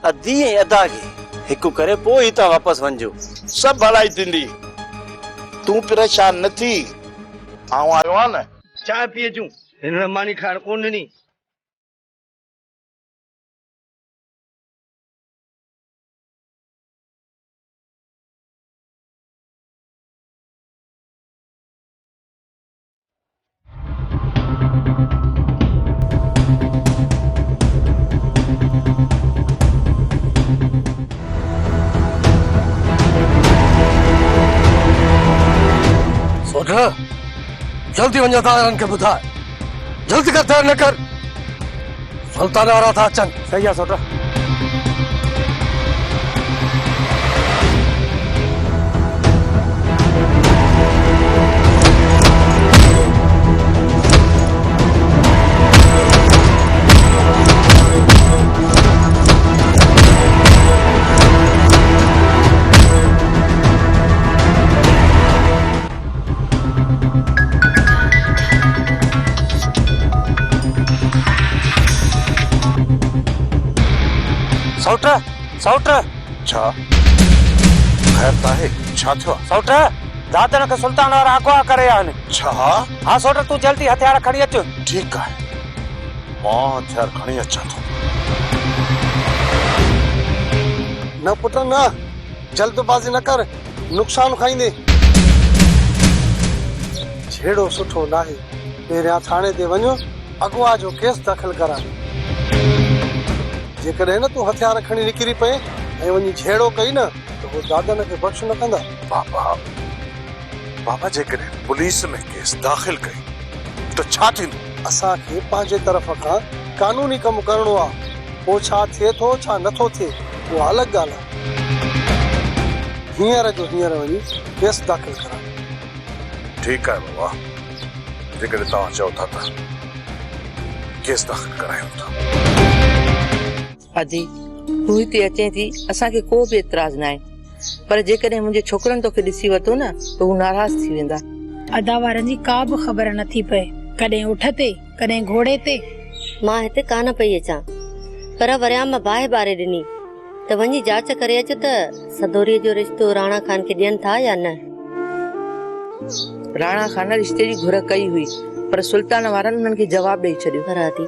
ادي ۽ ادا کي هڪ ڪري پوء هتان واپس وڃجو. سڀ ڀلائي ٿيندي. تون پريشان نه ٿي. آئون آيو آهيان نه. چانهه پي اچون. هنن ماني کائڻ ڪونه ڏني. سوڍ، جلدي وڃ ادارن کي ٻڌاء. جلدي ڪر دير نه ڪر. سلطان وارا ٿا اچن. صحيح آ سوڍ. سئوٽ! سئوٽ! ڇا؟ خير ته آهي؟ ڇا ٿيو آهي؟ سئوٽ! دادن کي سلطان وارا اغوا ڪري ويا آهن. ڇا؟ ها سئوٽ تون جلدي هٿيار کڻي اچ. ٺيڪ آهي، مان هٿيار کڻي اچان ٿو. نه پٽ نه، جلدبازي نه ڪر، نقصان کائيندين. جهيڙو سٺو ناهي، پهريان ٿاڻي تي وڃ، اغوا جو ڪيس داخل ڪراء. جيڪڏهن نه تون هٿيار کڻي نڪري پئين ۽ وڃي جهيڙو ڪئي نه ته هو دادن کي بخش نه ڪندا. بابا، بابا جيڪڏهن پوليس ۾ ڪيس داخل ڪئي ته ڇا ٿيندو؟ اسان کي پنهنجي طرف کان قانوني ڪم ڪرڻو آ، پوء ڇا ٿئي ٿو ڇا نه ٿو ٿئي اها الڳ ڳالهه آ. هينئر جو هينئر وڃي ڪيس داخل ڪراء. ٺيڪ آهي بابا، جيڪڏهن توهان چئو ٿا ته ڪيس داخل ڪرايون ٿا. ادي، تون هتي اچين ٿي، اسان کي ڪو به اعتراض ناهي، پر جيڪڏهن منهنجي ڇوڪرن توکي ڏسي ورتو نه ته هو ناراض ٿي ويندا. ادا وارن جي ڪا به خبر نه ٿي پئي، ڪڏهن اٺ تي، ڪڏهن گهوڙي تي. مان هتي ڪانه پئي اچان، پر وريام باهه ٻاري ڏني ته وڃي جاچ ڪري اچ ته سدوريء جو رشتو راڻا خان کي ڏين ٿا يا نه. راڻا خان رشتي جي گهر ڪئي هئي، پر سلطان وارن انهن کي جواب ڏئي ڇڏيو. پر ادي،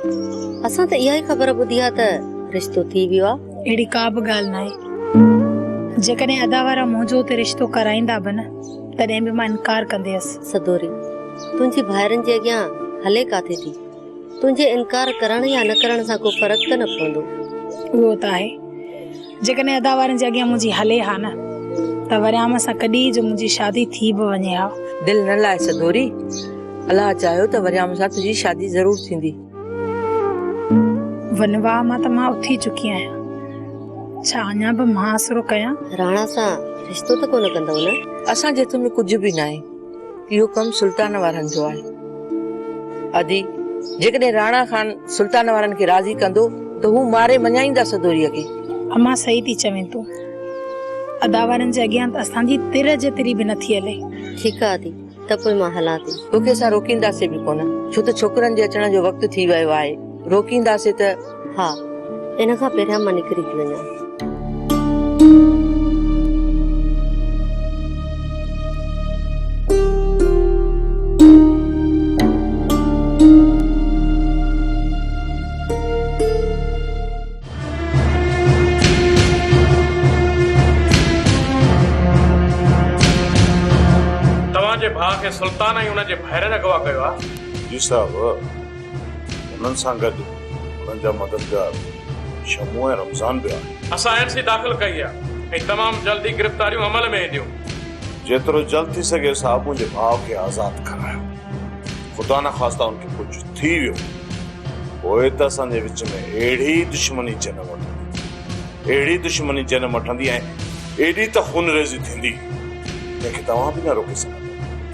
اسان ته اها ئي خبر ٻڌي آ ته رشتو ٿي ويو آ. اهڙي ڪا به ڳالهه ناهي. جيڪڏهن ادا وارا منهنجو اتي رشتو ڪرائيندا به نه، تڏهن به مان انڪار ڪنديس. سدوري، تنهنجي ڀائرن جي اڳيان هلي ڪاٿي ٿي؟ تنهنجي انڪار ڪرڻ يا نه ڪرڻ سان ڪو فرق ته نه پوندو. اهو ته آهي. جيڪڏهن ادا وارن جي اڳيان منهنجي هلي ها نه ته وريام سان ڪڏهن جو منهنجي شادي ٿي به وڃي ها. دل نه لاء سدوري. الله چاهيو ته وريام سان تنهنجي شادي ضرور ٿيندي. ونواهه مان ته مان اٿي چڪي آهيان. ڇا اڃا به مان آسرو ڪيان؟ راڻا سان رشتو ته ڪونه ڪندؤ نه؟ اسان جي هٿ ۾ ڪجهه به ناهي. اهو ڪم سلطان وارن جو آهي. ادي، جيڪڏهن راڻا خان سلطان وارن کي راضي ڪندو ته هو ماري مڃائيندا سدوريء کي. امان صحيح ٿي چوين تون. ادا وارن جي اڳيان ته اسان جي تر جيتري به نٿي هلي. ٺيڪ آ ادي، ته پوء مان هلان ٿي. توکي اسان روڪينداسين به ڪونه، ڇو ته ڇوڪرن جي اچڻ جو وقت ٿي ويو آهي. روڪينداسين ته. ها، ان کان پهريان مان نڪري ٿي وڃان. توهان جي ڀاء کي سلطان ۽ ان جي ڀائرن اغوا ڪيو آهي. جي صاحب، انهن سان گڏ انهن جا مددگار شمو ۽ رمضان به آهن. اسان اين سي داخل ڪئي آهي ۽ تمام جلد ئي گرفتاريون عمل ۾ اينديون. جيترو جلد ٿي سگهي صاحب منهنجي ڀاء کي آزاد ڪرايو. خدا نخواسته ان کي ڪجهه ٿي ويو پوء ته اسان جي وچ ۾ اهڙي دشمني جنم وٺندي، اهڙي دشمني جنم وٺندي ۽ ايڏي ته خونريزي ٿيندي جنهن کي توهان به نه روڪي سگهندؤ.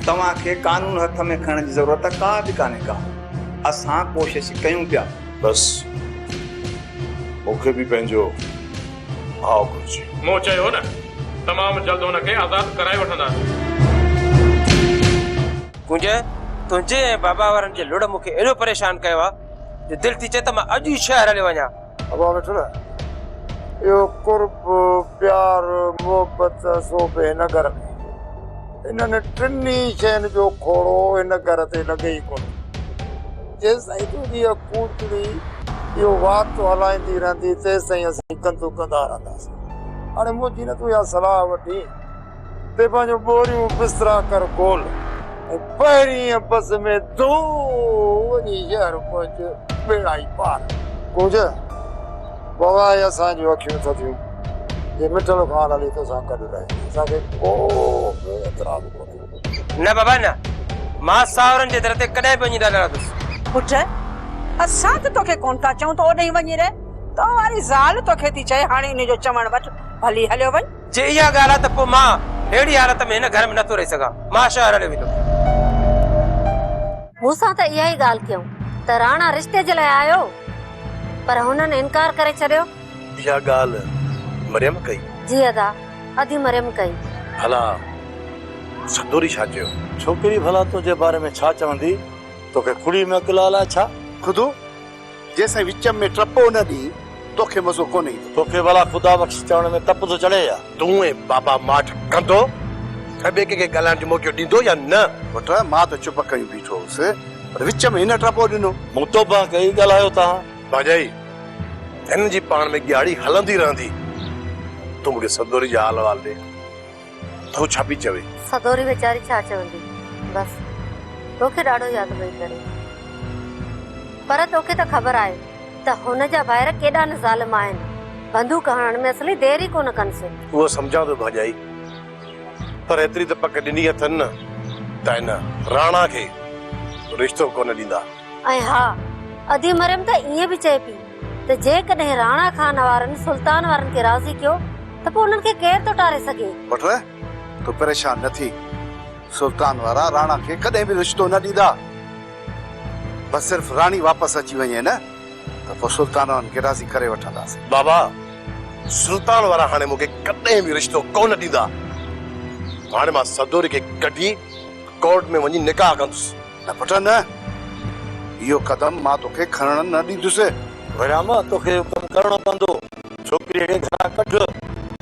توهان کي قانون هٿ ۾ کڻڻ جي ضرورت ڪا به ڪانهي ڪا. اسان ڪوشش ڪيون پيا. بس مون کي به پنهنجو ڀاء گهرجي. مون چيو نه تمام جلد هن کي آزاد ڪرائي وٺنداسين. ڪنج، تنهنجي ۽ بابا وارن جي لڙ مون کي ايڏو پريشان ڪيو آ جو دل ٿي چئي ته مان اڄ ئي شهر هليو وڃان. ابا ويٺو رهه. اهو قرب، پيار، محبت سو به هن گهر ۾. انهن ٽنهي شين جو کوڙو هن گهر تي لڳي ئي ڪونه ٿو. جيستائين تنهنجي اها ڪوچڙي اهو وات هلائيندي رهندي، تيستائين اسين ڪنڌ ڪندا رهنداسين. هاڻي منهنجي نه تون اها صلاح وٺين ته پنهنجون ٻوريون بسترا ڪر گول ۽ پهرينء بس ۾ ڌو وڃي شهر پهچ، ٻيڙا ئي پار. ڪونج، بغائي اسان جون اکيون ٿڌيون، جي مٺل خان علي توسان گڏ رهي، اسان کي ڪو به اعتراض ڪونهي. نه بابا نه، مان ساهرن جي در تي ڪڏهن به وڃي نه رهندس. پٽ، اسان ته توکي ڪونه ٿا چئون ته اوڏانهن وڃي رهه، تو واري زال توکي ٿي چئي، هاڻي انهي جو چوڻ وٺ، ڀلي هليو وڃ. جي اها ڳالهه آهي ته پوء مان ههڙي حالت ۾ هن گهر ۾ نٿو رهي سگهان. مان شهر هليو ويندس. مون سان ته اها ئي ڳالهه ڪيائون ته راڻا رشتي جي لاء آيو پر هنن انڪار ڪري ڇڏيو. اها ڳالهه مريم ڪئي؟ جي ادا، ادي مريم ڪئي. ڀلا سدوري ڇا چيو؟ ڇوڪري ڀلا تنهنجي باري ۾ ڇا چوندي؟ توکي ڪڙي ۾ عقل آ الائي ڇا؟ خدو، جيسين وچ ۾ ٽپو نه ڏين، توکي مزو ڪونه ايندو. توکي ڀلا خدا بخش چوڻ ۾ تپ ٿو چڙهي يا؟ تون ۽ بابا ماٺ ڪندو ۽ ٻئي ڪنهن کي ڳالهائڻ جو موقعو ڏيندو يا نه؟ پٽ، مان ته چپ ڪيون بيٺو هوس، پر وچ ۾ هن ٽپو ڏنو. مون توبه ڪئي، ڳالهايو توهان. ڀاڄائي، هنن جي پاڻ ۾ ڳياڙي هلندي رهندي. تون مون کي سدوري جا حال احوال ڏي ته هو ڇا پئي چوي؟ سدوري ويچاري ڇا چوندي؟ بس، توکي ڏاڍو ياد پئي ڪري. پر توکي ته خبر آهي ته هن جا ڀائر ڪيڏا نه ظالم آهن. بندوق هڻڻ ۾ اصلي دير ئي ڪونه ڪنس. اهو سمجهان ٿو ڀاڄائي، پر ايتري ته پڪ ڏني اٿن نه ته هن راڻا کي رشتو ڪونه ڏيندا. ۽ ها، ادي مريم ته ائين به چئي پئي ته جيڪڏهن راڻا خان وارن سلطان وارن کي راضي ڪيو ته پوء انهن کي ڪير ٿو ٽاري سگهي. پٽ، تون پريشان نه ٿي. سلطان وارا راڻا کي ڪڏهن به رشتو نه ڏيندا. بس صرف راڻي واپس اچي وڃي نه ته پوء سلطان وارن کي راضي ڪري وٺنداسين. بابا، سلطان وارا هاڻي مون کي ڪڏهن به رشتو ڪونه ڏيندا. هاڻي مان سدوري کي ڪڍي ڪورٽ ۾ وڃي نڪاح ڪندس. نه پٽ نه، اهو قدم مان توکي کڻڻ نه ڏيندس. وريام، توکي اهو ڪم ڪرڻو پوندو. ڇوڪريء کي گهران ڪڍ،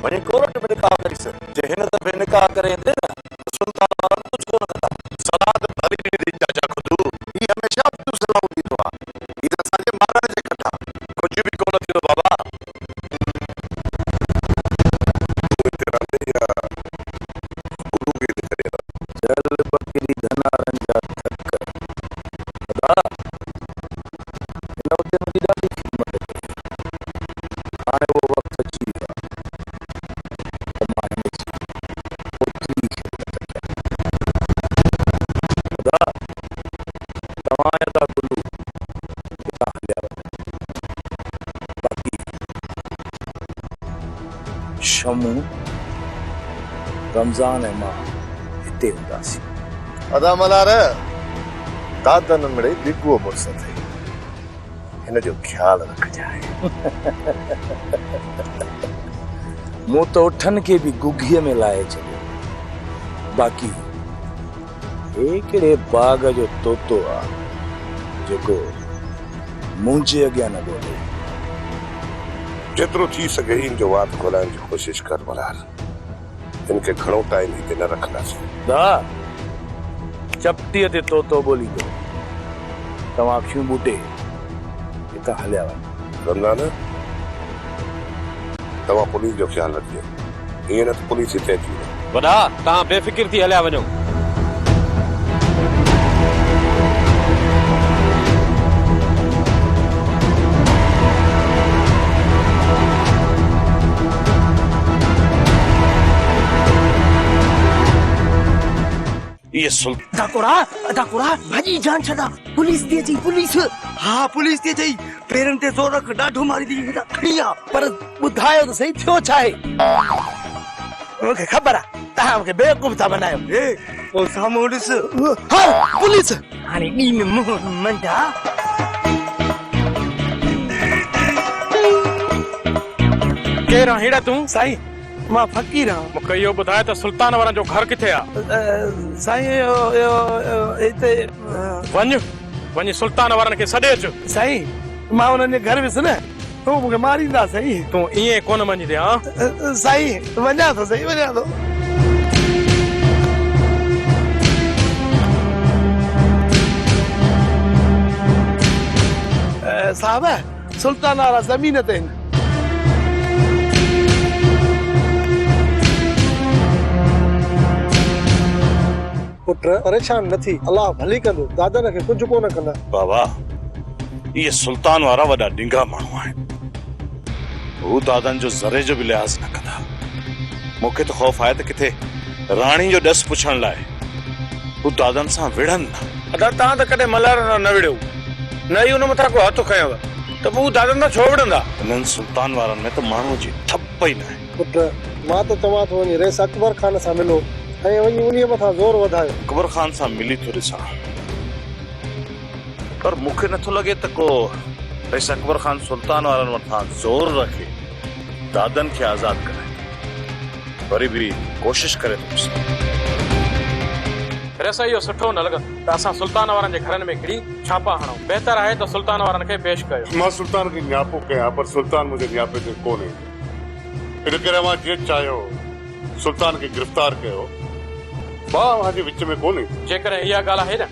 وڃي ڪورٽ ۾ نڪاح ڪريس. جي هن دفعي نڪاح ڪري ايندين نه ته سلطان وارا ڪجهه ڪونه ڪندا. صلاح ته ڀلي ڏني اٿئي چاچا خدو. هي هميشه ابتيون صلاحون ڏيندو آ. هي ته اسان جي مارڻ جي ڪڍ آ. ڪجهه به ڪونه ٿيندو بابا. تون هتي رهندين يا گلو کي هتي ڇڏي هلان؟ جل ٻڪري ڌنارن جا ٿڪ. ادا! هن اتي منهنجي ڏاڍي خدمت ڪئي. هاڻي اهو وقت اچي ويو آهي ته مان هن جي اوتري ئي خدمت ڪيان. ادا! توهان ۽ ادا گلو هتان هليا وڃو. باقي شمون، رمضان ۽ مان هتي هونداسين. ادا ملهار، دادن مڙئي ڊگهو مڙس اٿئي. هن جو خيال رکجانء. مون ته اٺن کي به گگهيء ۾ لاهي ڇڏيو. باقي هي ڪهڙي باغ جو طوطو آ، جيڪو منهنجي اڳيان نه ٻولي. جيترو ٿي سگهي هن جو وات کولائڻ جي ڪوشش ڪر ملهار. هن کي گهڻو ٽائيم هتي نه رکنداسين. دا، چپٽيء تي طوطو ٻوليندو. توهان اکيون ٻوٽي هتان هليا وڃو. رمضان، توهان پوليس جو خيال رکجو. ائين نه ته پوليس هتي اچي وڃي. وڏا، توهان بي فڪر ٿي هليا وڃو. اهي سلطان. ادا ڪوڙا ادا ڪوڙا ڀڄي جان ڇڏا پوليس ٿي اچي پوليس. ها پوليس ٿي اچئي پيرن تي زور رک ڏاڍو ماريندي هتان کڻي آ. پر ٻڌايو ته سهي ٿيو ڇا آهي؟ مون کي خبر آ توهان مون کي بيوقوف ٿا بنايو. اي او سامهون ڏس. ها پوليس. هاڻي ڏي ۾ منهن منڊا. ڪير آهين ڙي تون؟ سائين مان فقير آهيان. مون کي اهو ٻڌاء ته سلطان وارن جو گهر ڪٿي آ؟ سائين اهو هتي. وڃ، وڃي سلطان وارن کي سڏي اچ. سائين مان انهن جي گهر ويس نه هو مون کي ماريندا سائين. تون ائين ڪونه مڃيندين ها؟ سائين وڃان ٿو سائين وڃان ٿو. صاحب سلطان وارا زمين تي آهن. پٽ پريشان نه ٿي الله ڀلي ڪندو دادن کي ڪجهه ڪونه ڪندا. بابا اهي سلطان وارا وڏا ڊنگا ماڻهو آهن. هو دادن جو ذري جو به لحاظ نه ڪندا. مون کي ته خوف آهي ته ڪٿي راڻي جو ڏس پڇڻ لاء هو دادن سان وڙهن نه. ادا توهان ته ڪڏهن ملهار سان نه وڙهيو، نه ئي ان مٿان ڪو هٿ کنيو ته پوء هو دادن سان ڇو وڙهندا؟ انهن سلطان وارن ۾ ته ماڻهوء جي ٺپ ئي ناهي. پٽ، مان ته چوان ٿو وڃي رئيس اڪبر خان سان ملو ۽ وڃي انهيء مٿان زور وڌايو. اڪبر خان سان ملي ٿو ڏسان. پر مون کي نٿو لڳي ته ڪو رئيس اڪبر خان سلطان وارن مٿان زور رکي دادن کي آزاد ڪرائيندو. وري به ڪوشش ڪري ٿو ڏسان. رئيس اهو سٺو نه لڳندو ته اسان سلطان وارن جي گهرن ۾ گهڙي ڇاپا هڻون. بهتر آهي ته سلطان وارن کي پيش ڪيو. مان سلطان کي نياپو ڪيان پر سلطان منهنجي نياپي تي ڪونه ايندو. ان ڪري اوهان جيئن چاهيو سلطان کي گرفتار ڪيو. مان اوهان جي وچ ۾ ڪونه ايندس. جيڪڏهن اها ڳالهه آهي نه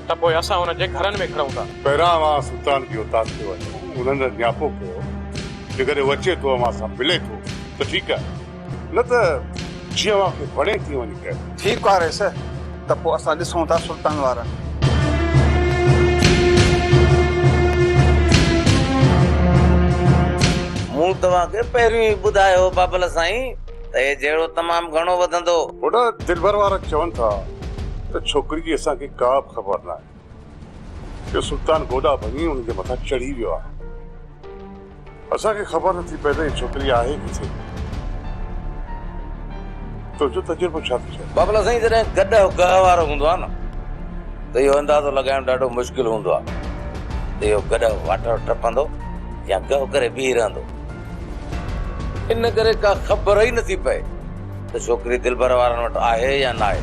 ته پوء اسان انهن جي گهرن ۾ گهڙون ٿا. پهريان اوهان سلطان جي اوطاق تي وڃو، انهن ڏانهن نياپو ڪيو، جيڪڏهن هو اچي ٿو اوهان سان ملي ٿو ته ٺيڪ آهي، نه ته جيئن اوهان کي وڻي تيئن وڃي ڪيو. ٺيڪ آهي رئيس، ته پوء اسان ڏسون ٿا سلطان وارن. مون توهان کي پهريون ئي ٻڌايو هو بابل سائين ته هي جهيڙو تمام گهڻو وڌندو. هوڏانهن دلبر وارا چون ٿا ته ڇوڪري جي اسان کي ڪا به خبر ناهي. جو سلطان گوڏا ڀڃي ان جي مٿان چڙهي ويو آهي. اسان کي خبر نٿي پئي ته هي ڇوڪري آهي ڪٿي. تنهنجو تجربو ڇا ٿو چئي؟ بابلا سائين جڏهن گڏهه گهه وارو هوندو آهي نه ته اهو اندازو لڳائڻ ڏاڍو مشڪل هوندو آهي ته اهو گڏهه واٽر ٽپندو يا گهه ڪري بيهي رهندو. ان ڪري ڪا خبر ئي نٿي پئي ته ڇوڪري دلبر وارن وٽ آهي يا ناهي.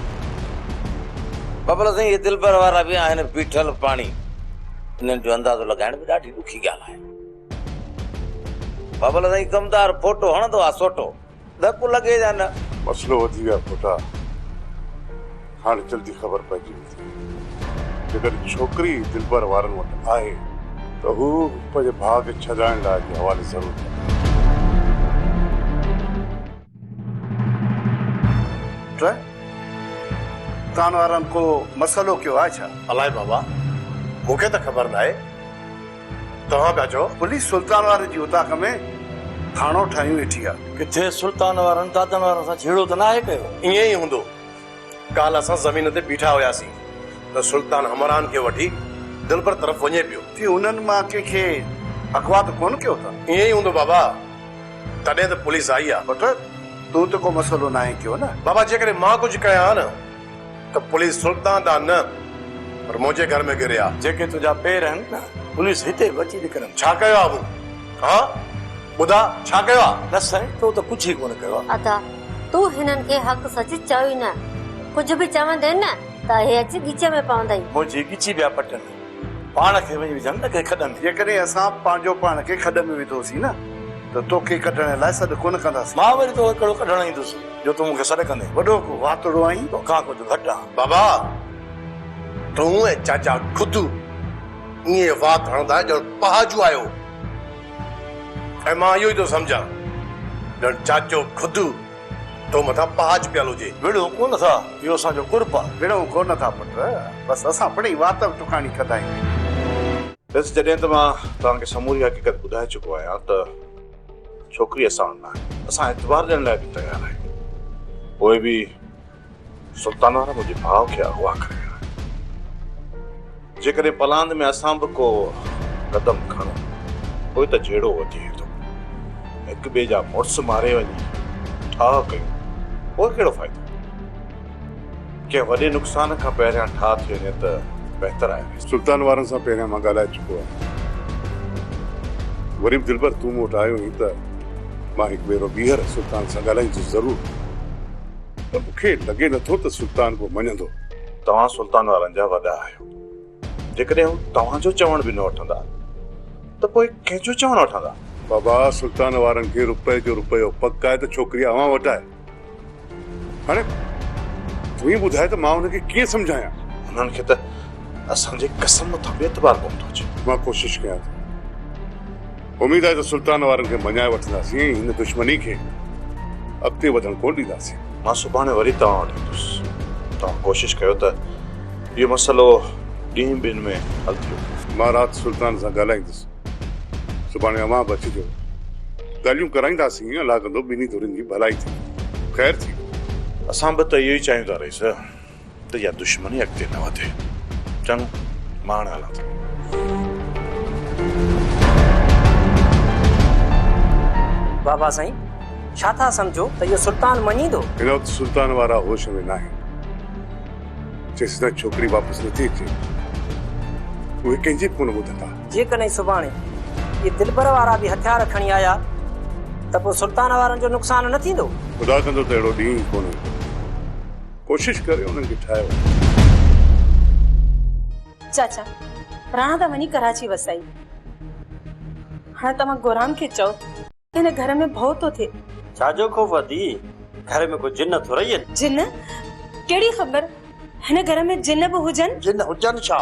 بابلا سائين اهي دلبر وارا به آهن بيٺل پاڻي، انهن جو اندازو لڳائڻ به ڏاڍي ڏکي ڳالهه آهي. بابلا سائين ڪمدار ڦوٽو هڻندو آ سوٽو، ڌڪ لڳي يا نه. مسئلو وڌي ويو آهي ڦوٽا، هاڻي جلدي خبر پئجي ويندي. جيڪڏهن ڇوڪري دلبر وارن وٽ آهي ته هو پنهنجي ڀاء کي ڇڏائڻ لاء جي حوالي ضرور ڪندا. سلطان وارن ڪو مسئلو ڪيو آهي ڇا؟ الائي بابا، مون کي ته خبر ناهي. توهان پيا چئو. پوليس سلطان وارن جي اوطاق ۾ ٿاڻو ٺاهيون ويٺي آهي. ڪٿي سلطان وارن دادن وارن سان جهيڙو ته ناهي ڪيو؟ ائين ئي هوندو. ڪالهه اسان زمين تي بيٺا هياسين ته سلطان همراهن کي وٺي دلبر طرف وڃي پيو. ٿي انهن مان ڪنهن کي اغوا ته ڪونه ڪيو اٿن؟ ائين ئي هوندو بابا، تڏهن ته پوليس آئي آ. پٽ، تون ته ڪو مسئلو ناهي ڪيو نه؟ بابا جيڪڏهن مان ڪجهه ڪيان ها نه ته پوليس سلطان ڏانهن نه پر منهنجي گهر ۾ گهري ها. جيڪي تنهنجا پير آهن نه، پوليس هتي به اچي نڪرندي. ڇا ڪيو آ مون؟ ها ٻڌاء ڇا ڪيو آ؟ نه سائين، تو ته ڪجهه ئي ڪونه ڪيو آ. ادا، تون هنن کي حق سچ چئو ئي نه. ڪجهه به چوندين نه ته اهي اچي ڳچيء ۾ پوندئي. منهنجي ڳچي پيا پٽن. پاڻ کي وڃي وجهن نه ڪنهن کڏ ۾. جيڪڏهن اسان پنهنجو پاڻ کي کڏ ۾ وڌوسين نه ته توکي ڪڍڻ لاء سڏ ڪونه ڪنداسين. مان وري توکي ڪهڙو ڪڍڻ ايندس جو تون مون کي سڏ ڪندين. وڏو ڪو واتڙو آهين. توکان ڪجهه گهٽ آهان. بابا، تون ۽ چاچا خود ائين وات هڻندا ڄڻ پهاجو آيو. ۽ مان اهو ئي ٿو سمجهان ڄڻ چاچو خود تو مٿان پهاج پيل هجي. وڙهون ڪونه ٿا، اهو اسان جو قرب آ. وڙهون ڪونه ٿا پٽ، بس اسان پڻ ئي وات ٽڪاڻي ڪندا آهيون. بس جڏهن ته مان توهان کي سموري حقيقت ٻڌائي چڪو آهيان ته ڇوڪري اسان وٽ ناهي، اسان اعتبار ڏيڻ لاء به تيار آهيون، پوء به سلطان وارا منهنجي ڀاء کي اغوا ڪري ويا آهن. جيڪڏهن پلاند ۾ اسان به ڪو قدم کڻون پوء ته جهيڙو وڌي ويندو. هڪ ٻئي جا مڙس ماري وڃي ٺاهه ڪيون پوء ڪهڙو فائدو؟ ڪنهن وڏي نقصان کان پهريان ٺاهه ٿي وڃي ته بهتر آهي. سلطان وارن سان پهريان مان ڳالهائي چڪو آهيان. وري به دلبر تون مون وٽ آيو آهين ته مان هڪ ڀيرو ٻيهر سلطان سان ڳالهائيندس ضرور. پر مون کي لڳي نٿو ته سلطان ڪو مڃندو. توهان سلطان وارن جا وڏا آهيو. جيڪڏهن هو توهان جو چوڻ به نه وٺندا ته پوء ڪنهن جو چوڻ وٺندا؟ بابا سلطان وارن کي رپئي جو رپيو پڪ آهي ته ڇوڪري اوهان وٽ آهي. هاڻي تون ئي ٻڌاء ته مان هن کي ڪيئن سمجهايان؟ هنن کي ته اسان جي قسم مٿان به اعتبار ڪونه ٿو اچي. مان ڪوشش ڪيان ٿو. اميد آهي ته سلطان وارن کي مڃائي وٺنداسين ۽ هن دشمني کي اڳتي وڌڻ ڪونه ڏينداسين. مان سڀاڻي وري توهان وٽ ايندس. توهان ڪوشش ڪيو ته اهو مسئلو ڏينهن ٻن ۾ حل ٿي وڃي. مان رات سلطان سان ڳالهائيندس. سڀاڻي اوهان به اچجو. ڳالهيون ڪرائينداسين. الله ڪندو ٻنهي ڌرين جي ڀلائي ٿيندي. خير ٿيندو. اسان به ته اهو ئي چاهيون ٿا رئيس. ته اها دشمني اڳتي نه وڌي. چڱو، مان هاڻي هلان ٿو. بابا سائين، ڇا ٿا سمجهو ته اهو سلطان مڃيندو؟ هن وقت سلطان وارا هوش ۾ ناهن. جيسيتائين ڇوڪري واپس نٿي اچي، اهي ڪنهن جي به ڪونه ٻڌندا. جيڪڏهن سڀاڻي اهي دلبر وارا به هٿيار کڻي آيا ته پوء سلطان وارن جو نقصان نه ٿيندو؟ خدا ڪندو ته اهڙو ڏينهن ئي ڪونه ايندو. ڪوشش ڪري انهن کي ٺاهي وٺو. چاچا، راڻا ته وڃي ڪراچي وسائي. هاڻ توهان گورام کي چئو ته هن گهر ۾ ڀؤ ٿو ٿئي. ڇا جو خوف ادي؟ گهر ۾ ڪو جن ٿورئي آهن. جن؟ ڪهڙي خبر هن گهر ۾ جن به هجن. جن هجن ڇا؟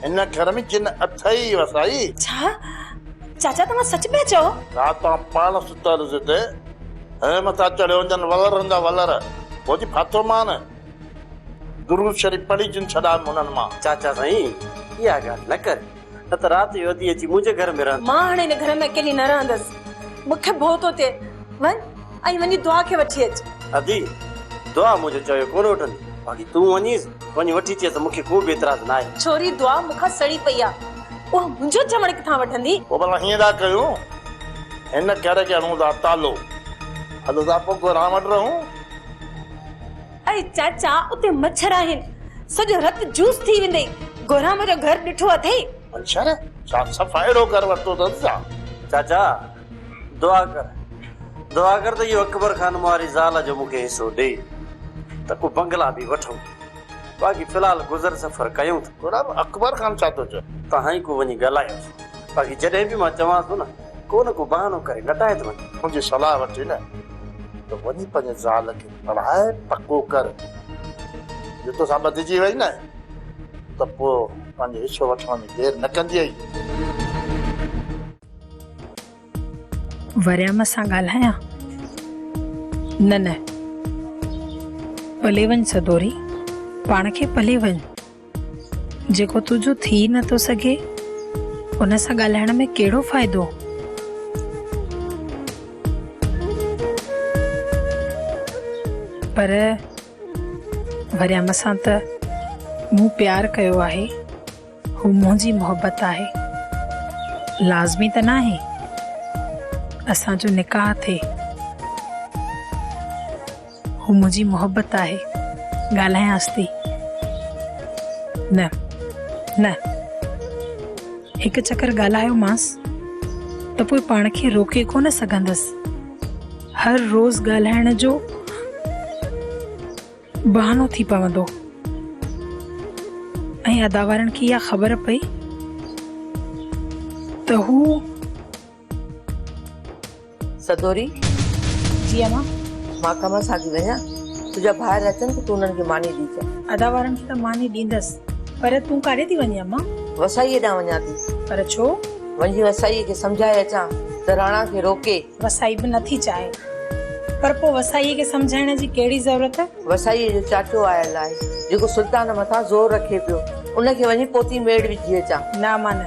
هن گهر ۾ جن اٿئي وسائي. ڇا؟ چاچا توهان سچ پيا چئو؟ رات توهان پاڻ ستل هيس هتي. هن مٿان چڙهيو وڃن ولرن جا ولر، پوء جي ڦاٿو مان. درود شريف پڙهي جن ڇڏايم انهن مان. چاچا سائين اها ڳالهه نه ڪر، نه ته رات جو ادي اچي منهنجي گهر ۾ رهندي. مان هاڻي هن گهر ۾ اڪيلي نه رهندس، مون کي ڀؤ ٿو ٿئي. وڃ ۽ وڃي دعا کي وٺي اچ. ادي، دعا منهنجو چيو ڪونه وٺندي، باقي تون وڃيس، وڃي وٺي اچيس ته مون کي ڪو به اعتراض ناهي. ڇوري دعا مون کان سڙي پئي آ، اها منهنجو چوڻ ڪٿان وٺندي؟ پوء ڀلا هيئن ٿا ڪيون، هن گهر کي هڻون ٿا تالو، هلو ٿا پوء گهران وٽ رهون. اڙي چاچا اتي مڇر آهن، سڄو رت جوس ٿي ويندئي، گهران جو گهر ڏٺو اٿئي؟ مڇر؟ ڇا صفا اهڙو گهر ورتو اٿس ڇا؟ چاچا دعا ڪر، دعا ڪر ته اهو اڪبر خان مون واري زال جو مون کي حصو ڏئي ته ڪو بنگلا به وٺون. باقي في الحال گذر سفر ڪيون ٿا. گلاب، اڪبر خان ڇا ٿو چئي؟ توهان ئي ڪو وڃي ڳالهايوس. باقي جڏهن به مان چوانس ٿو نه، ڪو نه ڪو بهانو ڪري نٽائي ٿو وڃي. منهنجي صلاح وٺي نه ته وڃي پنهنجي زال کي پڙهائي پڪو ڪر. جي توسان ٻڌجي وئي نه ته پوء پنهنجو حصو وٺڻ ۾ دير نه ڪنديئي. وريام سان ڳالهايان؟ نه نه، پلي وڃ سدوري، پاڻ کي پلي وڃ. جيڪو تنهنجو ٿي نه ٿو سگهي، ان سان ڳالهائڻ ۾ ڪهڙو فائدو؟ پر وريام سان ته مون پيار ڪيو آهي. هو منهنجي محبت آهي. لازمي ته ناهي اسان جو نڪاح ٿئي. هو منهنجي محبت آهي. ڳالهايانس ٿي. نه نه هڪ چڪر ڳالهايومانس ته پوء پاڻ کي روڪي ڪونه سگهندس. هر روز ڳالهائڻ جو بهانو ٿي پوندو ۽ ادا وارن کي اها خبر پئي ته هو. سدوري! جي امان. مان ڪم سان ٿي وڃان، تنهنجا ڀائر اچن ته تون انهن کي ماني ڏجان. ادا وارن کي ته ماني ڏيندس، پر تون ڪاڏي ٿي وڃين امان؟ وسائيء ڏانهن وڃان ٿي. پر ڇو؟ وڃي وسائيء کي سمجهائي اچان ته راڻا کي روڪي. وسائي به نٿي چاهي. پر پوء وسائيء کي سمجهائڻ جي ڪهڙي ضرورت؟ وسائيء جو چاچو آيل آهي، جيڪو سلطان مٿان زور رکي پيو. ان کي وڃي پوتي ميڙ وجهي اچان. نه امان،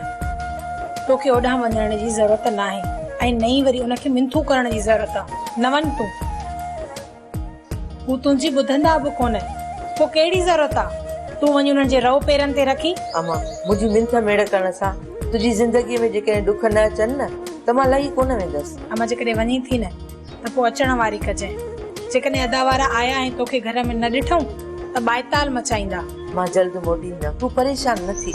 توکي اوڏانهن وڃڻ جي ضرورت ناهي ۽ نه ئي وري ان کي منٿون ڪرڻ جي ضرورت آ. نه وڃ تون. هو تنهنجي ٻڌندا به ڪونه، پوء ڪهڙي ضرورت آ؟ تون وڃي انهن جي رئو پيرن تي رکي. امان، منهنجي منٿ ميڙ ڪرڻ سان تنهنجي زندگيء ۾ جيڪڏهن ڏک نه اچن نه ته مان لهي ڪونه ويندس. امان، جيڪڏهن وڃين ٿي نه ته پوء اچڻ واري ڪجانء. جيڪڏهن ادا وارا آيا ۽ توکي گهر ۾ نه ڏٺئون ته ٻائتال مچائيندا. مان جلد موٽي ايندم، تون پريشان نه ٿي.